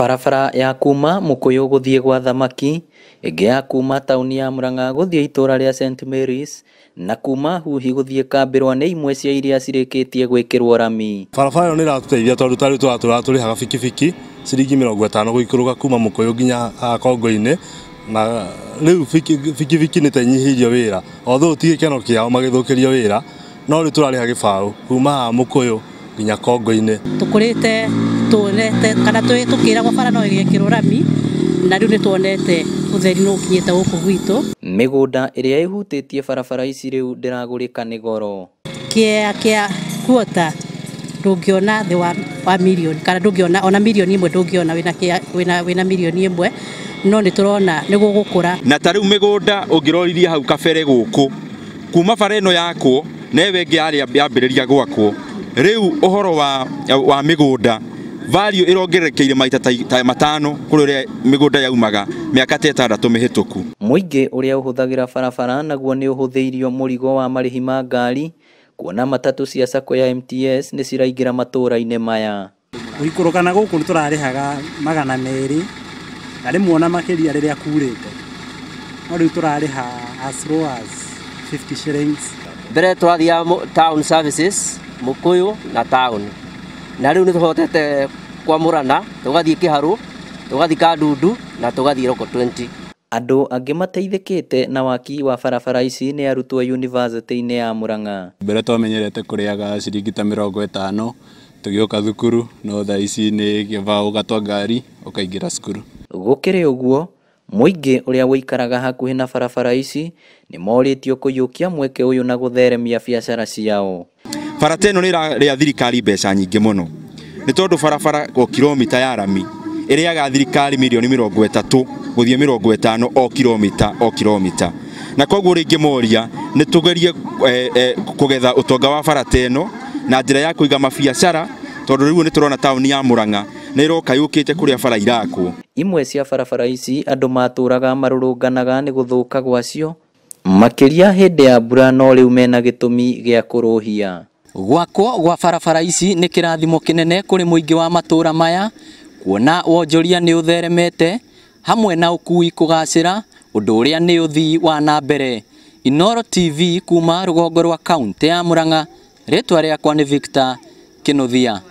Barabara ya kuma Mukuyu gũthiĩ gwa Thamaki, ĩngĩ ya kuma taũni ya Murang'a gũthiĩ itũũra rĩa St Mary's na kuma Huhi gũthiĩ Kambĩrwa nĩ imwe cia iria cirĩkĩtie gwĩkĩrwo rami. Barabara ĩyo nĩ ĩratũteithia tondũ ta rĩu tũratũra tũrĩhaga bikibiki ciringi 50 gũikũrũka kuma Mukuyu nginya haha Kongo-inĩ, na rĩu bikibiki nĩ ta inyihĩirio wĩra, although ti gĩkeno kĩao magĩthũkĩrio wĩra, no rĩu tũrarĩha gĩbaũ kuma haha Mukuyu nginya Kongo-inĩ. Tũkũrĩte tuonete kana tũkĩragwo bara no ĩgekĩrwo rami, na rĩu nĩ tuonete ũtheri nĩ ũkinyĩte gũkũ gwitũ. Mĩgũnda ĩrĩa ĩhutĩtie barabara ici rĩu ndĩragũrĩka nĩ goro. Kĩa kĩa kuota ndũngĩona thĩ wa mirioni, kana ndũngĩona ona mirioni ĩmwe, ndũngĩona wĩna mirioni ĩmwe, no nĩ tũrona nĩ gũgũkũra. Na ta rĩu mĩgũnda ũngĩroririe hau kabere gũkũ kuma bara ĩno yakwo na ĩyo ĩngĩ yarĩ yambĩrĩria gwakwo, rĩu ũhoro wa mĩgũnda value ĩrongererekeire maita ta 5 kũrĩ ũrĩa mĩgũnda yaumaga mĩaka ta 6 mĩhĩtũku. Mũingĩ ũrĩa ũhũthagĩra barabara naguo nĩ ũhũthĩirio mũrigo wa marĩhi ma ngari, kuona matatũ cia sacco ya MTS nĩ ciraingĩra matũũra-inĩ maya. Gũikũrũka na gũkũ nĩ tũrarĩhaga 200 na rĩmwe ona makĩria rĩrĩa kurĩte, no rĩu tũrarĩha as low as 50 shillings. Mbere tũrathiaga town services Mukuyu na town, na rĩu nĩ tũhotete kwamũrana, tũgathiĩ Kĩharũ, tũgathiĩ Kandundu na tũgathiĩ Local 20. Andũ angĩ mateithĩkĩte na waki wa barabara ici nĩ arutwo yunivasĩtĩ-inĩ ya Murang'a. Mbere twamenyerete kũrĩaga ciringi ta 50 tũgĩũka thukuru, no thaa ici nĩ kĩba ũgatwa ngari ũkaingĩra cukuru. Gũkĩrĩ ũguo, mũingĩ ũrĩa ũikaraga hakuhĩ na barabara ici nĩ morĩtio kũiyũkia mweke ũyũ na gũtheremia biacara ciao. Bara ta ĩno nĩ ĩrarĩa thirikari mbeca nyingĩ mũno, nĩ tondũ barabara o kilomita ya rami ĩrĩaga thirikari mirioni 30 gũthiĩ 50 o kilomita o kilomita, na koguo rĩngĩ moria nĩ tũgerie kũgetha ũtonga wa bara ta ĩno na njĩra ya kũiga mabiacara, tondũ rĩu nĩ tũrona taũni ya Murang'a nĩ ĩroka yũkĩte kũrĩa bara irakwo. Imwe cia barabara ici andũ matũraga marũrũnganaga nĩ gũthũka gwacio, makĩria hĩndĩ ya mbura, no rĩu mena gĩtũmi gĩa kũrũhia. Gwakwo gwa barabara ici nĩ kĩrathimo kĩnene kũrĩ mũingĩ wa matũũra maya, kuona wonjoria nĩ ũtheremete hamwe na ũkui kũgacĩra, ũndũ ũrĩa nĩ ũthii wa na mbere. Inooro TV kuma rũgongo rwa kaũntĩ ya Murang'a, rĩtwa rĩakwa nĩ Victor Kĩnuthia.